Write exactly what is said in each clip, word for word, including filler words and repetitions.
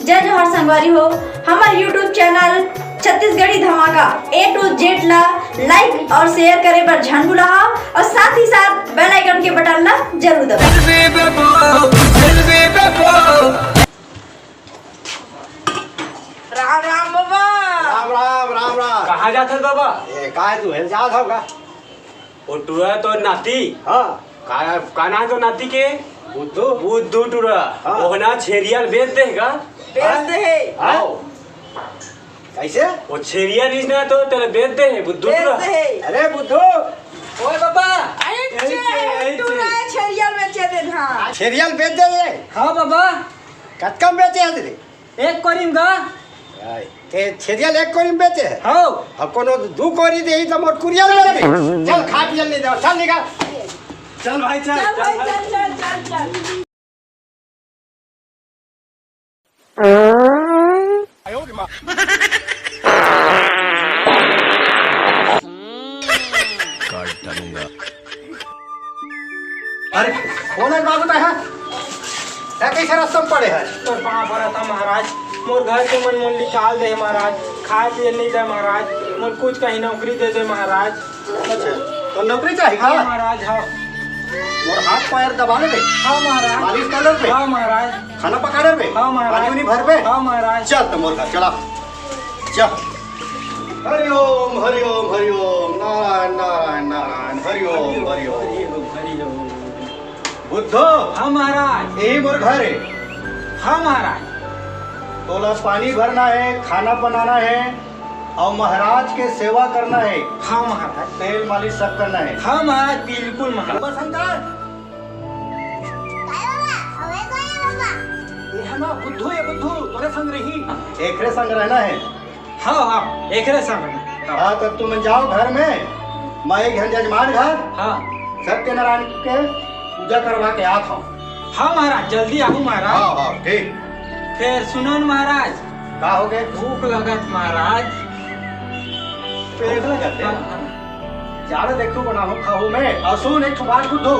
जय जोहार संगवारी हो, हमर YouTube चैनल छत्तीसगढ़ी धमाका A to Z ला like और share करे बर झन भुलाहा और साथ ही साथ bell icon के बटन ला जरूर दबाओ। राम राम बाबा। राम राम, राम राम। कहाँ जात हस बाबा? ए, काय तू हेल जात हव का? ओ टुरा तो नाती। हाँ। का, का नाम तो नाती के? बुद्धू। बुद्धू टुरा। हाँ। ओहना छेरिया ल बेच दे का? बेच दे हे। हाँ? आओ। कैसे? ओ छेरिया रिस ना तो तेला बेच दे हे, बुद्धू बेच टुरा। दे हे। अरे बुद्धू। ओए बाबा। अरे यही छे-, छे-, यही टुरा छे। छेरिया बेचे दे हाँ। छेरिया ल बेच दे हे। हाँ बाबा। कतका म बेचे हे तेरे? एक कोरी म गा। आय, ते छेरिया ल एक कोरी म बेचे हे? हव। अब कोनो दू कोरी देही त मोर कुरिया ल दे। चल, खा पियल ले जाओ, चल निकल। चल भाई, चल, चल चल भाई, भाई। चल, चल, चल, चल। काट डालूंगा। अरे, कौन है बाबू तैं? तैं कैसे रास्ता में पड़े है? तोर पाँव परत हँव महाराज, मोर घर के मन मोला निकाल दे महाराज, खाए पिए नहीं दे महाराज, मोला कुछ कहीं नौकरी दे दे महाराज। अच्छा, तो नौकरी चाहिए हाँ का? महाराज, हाँ। मोर हाथ पैर दबा लेबे? हाँ महाराज। मालिश कर लेबे? हाँ महाराज। खाना पका लेबे? हाँ महाराज। पानी उनी भरबे? हाँ महाराज। चल तो मोर घर चला। चल। हरिओम, हरिओम, हरिओम, नारायण, नारायण, नारायण, हरिओम, हरिओम। हरिओम, हरिओम। बुद्धो। हाँ महाराज। यही मोर घर है। हाँ महाराज। तोला पानी भरना है, खाना बनाना है और महाराज के सेवा करना है। हाँ महाराज। तेल मालिश सब करना है। हाँ महाराज, बिल्कुल महाराज। बाबा शंकर। काय बाबा? अबे कोई है बाबा? ये है ना बुद्धू, ये बुद्धू, तोरे संग रही। एकरे संग रहना है। हाँ, हाँ, एकरे संग में। हाँ, तो तुम जाओ घर में, मैं एक घन जजमान घर हाँ। सत्यनारायण के पूजा करवा के आत हँव। हाँ महाराज, जल्दी आहू महाराज। हाँ, हाँ, ठीक। फेर सुनो न महाराज। का हो गए? भूख लगत महाराज। पेट लगत है? हाँ, हाँ। जाड़ा देखो बनाहू खाहू में। अउ सुन एक ठो बात बुद्धू,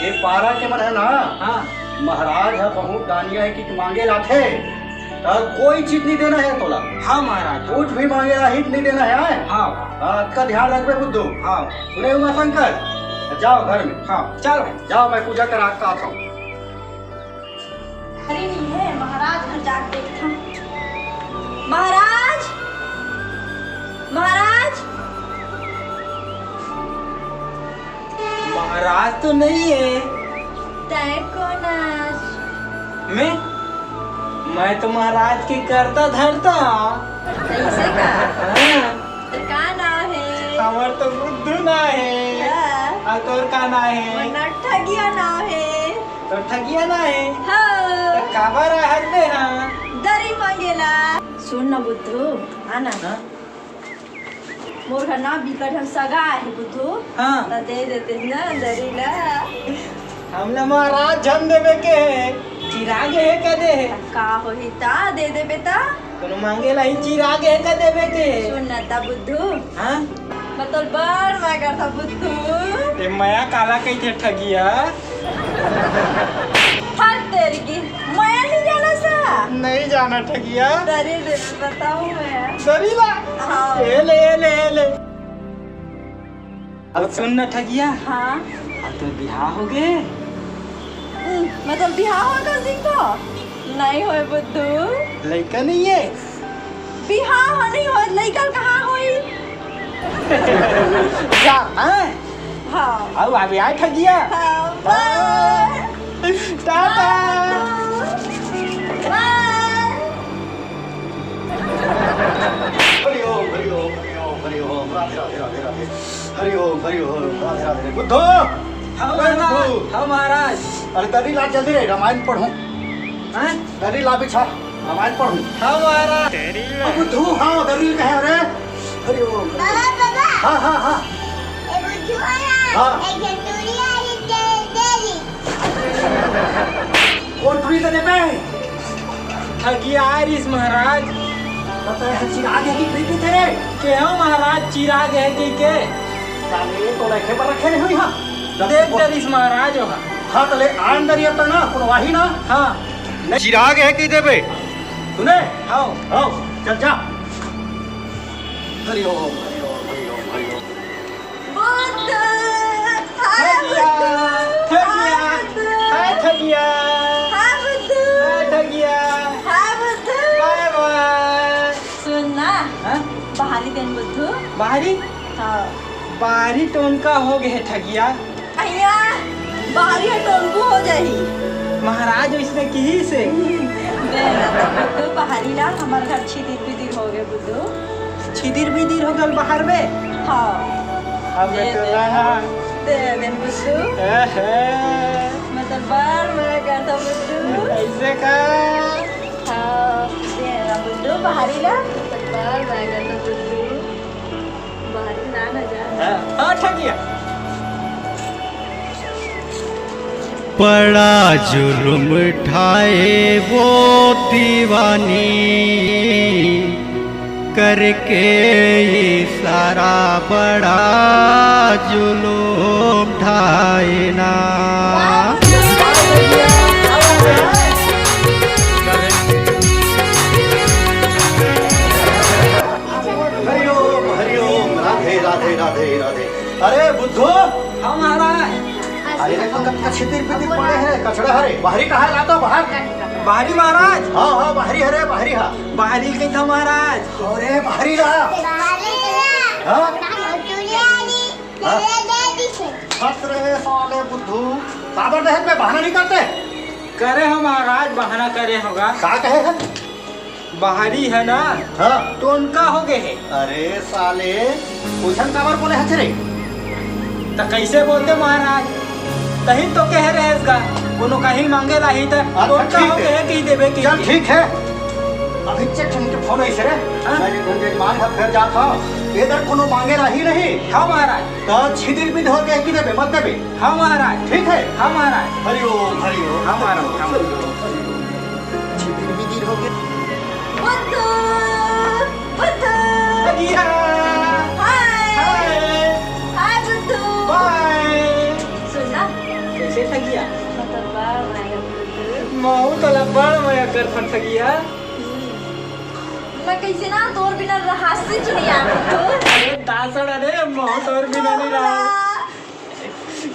ये पारा के मन है ना, हाँ। महाराज ह बहुत दानिया है कि मांगे लाथे, त कोई चीज नहीं देना है तोला। हाँ महाराज। कुछ भी मांगे ला हित नहीं देना है, आय? हाँ। हाँ, इसका ध्यान रखबे बुद्धू। हाँ। सुने हुआ शंकर, जाओ घर में। हाँ, चल भाई। जाओ, मैं पूजा करा के आत हँव। अरे नहीं है, महाराज घर जाके देखता हूँ। महाराज, महाराज। महाराज तो नहीं है। तय कौन आज? मैं, मैं तो महाराज के करता धरता। ऐसे का? हाँ। तो का नाम है? हमर तो बुद्धू ना है। हाँ। और तोर का नाम है? मोर ठगिया नाम है। तो ठगिया ना है? हाँ। तो काबर आहत बे हाँ? दरी मांगेला। सुन ना बुद्धू, आना। हाँ? मोर घर ना बिकट हम सगा आहे बुद्धू। हाँ। त दे देते ना दरी ला। हमला महाराज झन देवे के हे, चिराग हे कदे हे। का होही ता दे देबे ता? कोनो मांगे ला ही चिराग हे का देवे के? सुन ना ता बुद्धू। हाँ? मैं तोर बड़ मया करता बुद्धू। ए मया काला कहिथे ठगिया? हद तेरी की, मया नहीं जाना सा? नहीं जाना ठगिया। दरी दे, बताऊँ मैं। दरी ला? हाँ। ए ले, ए ले, ए ले। अब सुन ना ठगिया। हाँ। अब तो बिहाव हो गए। हम्म, मतलब बिहाव हो गए सिंह को? नहीं होए बुद्धू। लइका नहीं है? बिहाव ह नहीं होए, लइका कहाँ होई? जा, हाँ? हाँ। अब अभी आए ठगिया। हाँ, बाय। टाटा। बाय। हरि ओम, हरि ओम, हरि ओम, हरि ओम। राधे, राधे, राधे, राधे। हरि ओम, हरि ओम, राधे, राधे। बुद्धो! हाँ, ए, महाराज। बुद्धो! हाँ, महाराज। अरे, दरी ला जल्दी रे, रामायण पढ़ूं। हाँ? दरी ला बिछा, रामायण पढ़ूं। हाँ, महाराज। अब बुद्धू, हाँ, दरी कहे रे। हरि ओम। बाबा, बाबा। हाँ, हाँ, हाँ। ए, बुद्धू आया। हाँ। एक घंटूरी आई, दे, दे ली। कोन टुरी तने पे? ठगिया आय रिस महाराज। पता है चिराग है कि प्रीति तेरे? के हो महाराज चिराग है कि के? साले तो रखे पर रखे नहीं हुई हाँ। देख डरिस महाराज हो। हाँ तले आन दरिया तना कुनवाही ना। हाँ। चिराग है कि देबे? सुने? आओ। आओ, चल जा। हरि ओम, हरि ओम, हरि ओम, हरि ओम। बुद्धू, हाय ठगिया, बुद्धू, ठगिया, हाय बुद्धू, हाय ठगिया, हाय बुद्धू, हाय ठगिया। हाय बुद्धू। बाय बाय। सुन ना, हाँ? बाहरी देन बुद्धू। बाहरी? हाँ। बाहरी टोनका हो गे हे ठगिया। अइया, बाहरी ह टोनकू हो जाही। महाराज वइसने किहिस हे। दे ना तो बुद्धू, बाहरी ला, हमर घर छिदिर बिदिर हो गे बुद्धू। छिदिर बिदिर हो गे बाहर में? हाँ। अब दे तो दे। ना। दे दे बुद्धू। एहे। मतलब बार मैं कहता बुद्धू। ऐसे का? हाँ, दे ना बुद्धू, बाहरी ला। मतलब बार मैं कहता बुद्धू। बाहरी ना ना जा। हाँ, हाँ, ठगिया। बड़ा जुलुम ढाए वो दीवानी, करके इशारा बड़ा जुलुम ढाए ना। हरिओम, हरिओम, राधे, राधे, राधे, राधे। अरे बुद्धू। हाँ महाराज। अरे देखो, कतका छितिर पितिर पड़े हे, कचरा हरे, बाहरी कहाँ ला तो बाहर। बाहरी महाराज। हाँ, हाँ, बाहरी हरे, बाहरी हा। बाहरी कहीं था महाराज। अरे बाहरी ला। हाँ? हाँ? हट रे साले बुद्धू, काबर देहत में बहाना नहीं करते? करे हो महाराज, बहाना करे होगा। का कहे है? बाहरी है ना? हाँ। टोनका हो गए है। अरे साले, उछन काबर बोले हच रे? त कैसे बोलते महाराज? तही तो कह रहे इसका, कोनो कहीं मांगे लाही त अच्छा, टोनका ठीक हो है। गए है, कही देवे की चल, की। ठीक है। अभी चेक ठन के फोन ऐसे रे। हाँ? मैं एक घंटे मांग घर जाता हूँ। इधर कोनो मांगे लाही नहीं। हाँ महाराज। तो छिदिर बिद हो गए कि देबे, मत देबे। हाँ महाराज। ठीक है? हाँ महाराज। हरि ओम, हरि ओम। हाँ महाराज, हाँ। हरि ओम, हरि ओम। छितिर बितिर हो गया। बुद्धू, बुद्धू। अगिया। हाय। हाय। हाय बुद्धू। बाय। सुन ना। कैसे ठगिया? मतलब बड़ मया कर बुद्धू। महू तोला बड़ मया कर ठगिया। हम्म। मैं कैसे ना तोर बिना रहासी चुनिया बुद्धू। अरे दासड़, अरे महू तोर बिना नहीं रहा।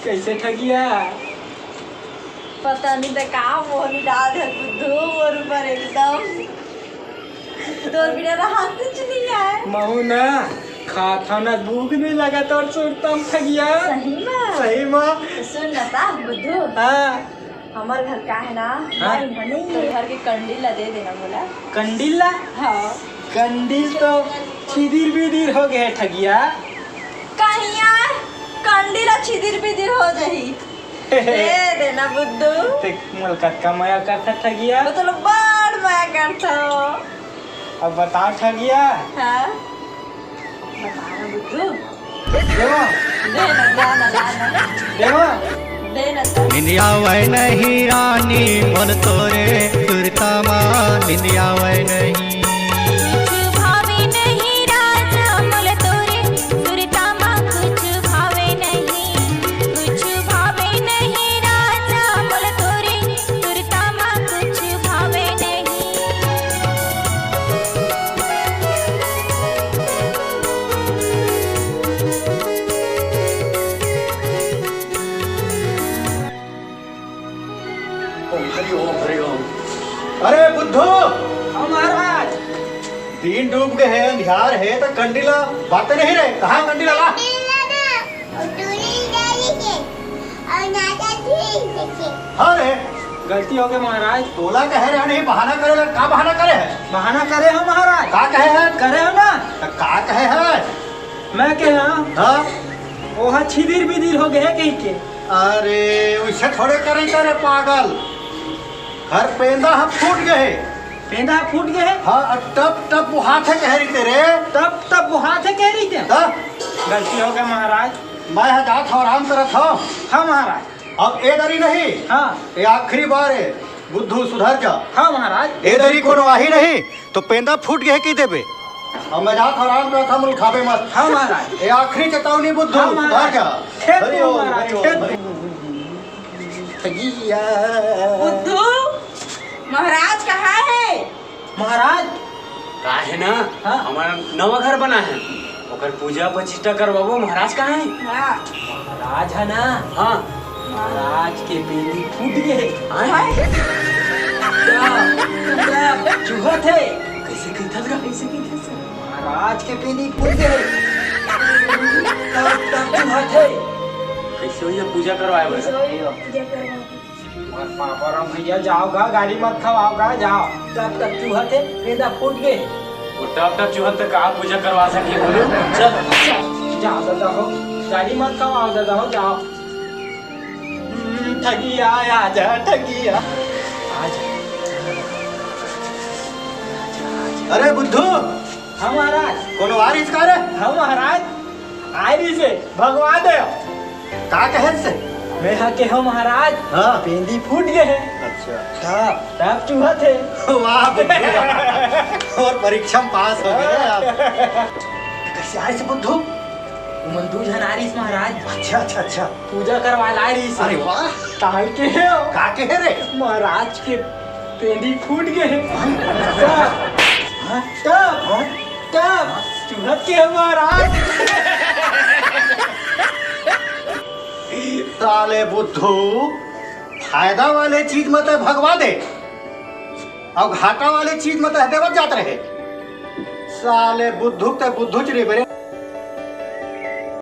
कैसे ठगिया? पता नहीं त का मोहनी डाल दे बुद्धू मोर ऊपर एकदम। तोर बिना रहा कुछ नहीं है। महू ना खात हव ना, भूख नहीं लगा तोर सुरतम ठगिया। सही में? सही में। तो सुन ना ता बुद्धू। हाँ। हमर घर का है ना, हाँ। नहीं, नहीं। तो घर के कंडी ला दे देना बोला। कंडी ला? हाँ। कंडी तो छिदिर बिदिर हो गए ठगिया। कहिया कंडी ला छिदिर बिदिर हो जाही। दे देना बुद्धू। ते मोल कतका मया करथा ठगिया? वो तो लोग बड़ मया करथा। अब बता ठगिया। हाँ। बता ना बुद्धू। देवा। दे ना, दे ना, दे ना। देवा। दे ना तो। निंदिया वै नहीं रानी मोल तोरे सुरता मा, निंदिया वै नहीं। कुछ भावे नहीं राजा मोल तोरे सुरता मा, कुछ भावे नहीं, कुछ भावे नहीं राजा मोल तोरे सुरता मा, कुछ भावे नहीं। ओम हरि ओम, हरि ओम। अरे बुद्धू! हाँ महाराज। दिन डूब गए है, अंधियार है, तो कंडीला बात नहीं रहे। कहाँ कंडीला ला? कंडीला ना, और टूरी डाली के, और नाचा भी देखे। हाँ रे। गलती हो गई महाराज। तोला कहे रहे नहीं, बहाना करे ला, का बहाना करे है? बहाना करे हो महाराज। का कहे है? करे हो ना? तो का कहे है? मैं कहे हाँ। हाँ? ओहा छिदिर बिदिर हो गए कहीं के। अरे, उसे थोड़े करे करे पागल। हर पेंदा ह फूट गए। पेंदा फूट गए? हाँ, अब टप टप बुहात है कह रही तेरे। टप टप बुहात है कह रही तेरे? हाँ। गलती हो गया महाराज। मैं ह जात हूँ, आराम करत हूँ। हाँ महाराज। अब ए दरी नहीं। हाँ। ये आखिरी बार है, बुद्धू सुधर जा। हाँ महाराज। ए दरी कोनो आही नहीं। तो पेंदा फूट गए कह देबे। अब मैं जात हूँ, आराम करत हूँ, मुल खाबे मत। हाँ महाराज। ये आखिरी चेतावनी बुद्धू, हाँ महाराज। सुधर जा। खेत हरि ओम, महाराज, हरि ओम, खेत। हरि ओम। ठगिया। बुद्धू, महाराज कहाँ है? महाराज। का हे ना? हाँ। हमर नवा घर बना हे, ओकर पूजा पचिष्ठा करवाबो। महाराज का हे? हाँ। महाराज हे ना? हाँ। महाराज के पेंदी फूट गे हे। हाँ? का? का? चूहत हे। कइसे कहिथस गा? कइसे कहिथस? महाराज के पेंदी फूट गे हे। तब, तब चूहत हे। कइसे होही पूजा करवाए बर? कइसे होही पूजा करवाए बर? अरे पापा राम भैया, जाव गा, गारी मत खवाव गा, जाव। तब तक चूहत हे, पेंदा फूट गे। वो टप टप चूहत त का पूजा करवा सकही बोलो? चल। जाव दादा हो, गारी मत खवाव दादा हो, जाव। हम्म, ठगिया, आजा ठगिया। आजा। अरे बुद्धू। हाँ महाराज। कोनो आरिस का रे? हाँ महाराज, आरिस हे, भगवा दे। का कहे से? मैं हा के हो महाराज, हाँ। पेंदी फूट गे हे। अच्छा। हाँ, तब चूहत हे। वाह बुद्धू, वाह। अउ परीक्षा में पास हो गे आप। कइसे आरिस बुद्धू? उमन दू झन आरिस महाराज। अच्छा, अच्छा, अच्छा। पूजा करवा ला आरिस। अरे वाह। ताल के हे हो। का कहे रे? महाराज के पेंदी फूट गे हे। हाँ? टप, हाँ? टप, चूहत के हे महाराज। साले बुद्धू, फायदा वाले चीज म त भगवा दे, अउ घाटा वाले चीज म त देवत जात रहे। साले बुद्धू त बुद्धू च रे बरे।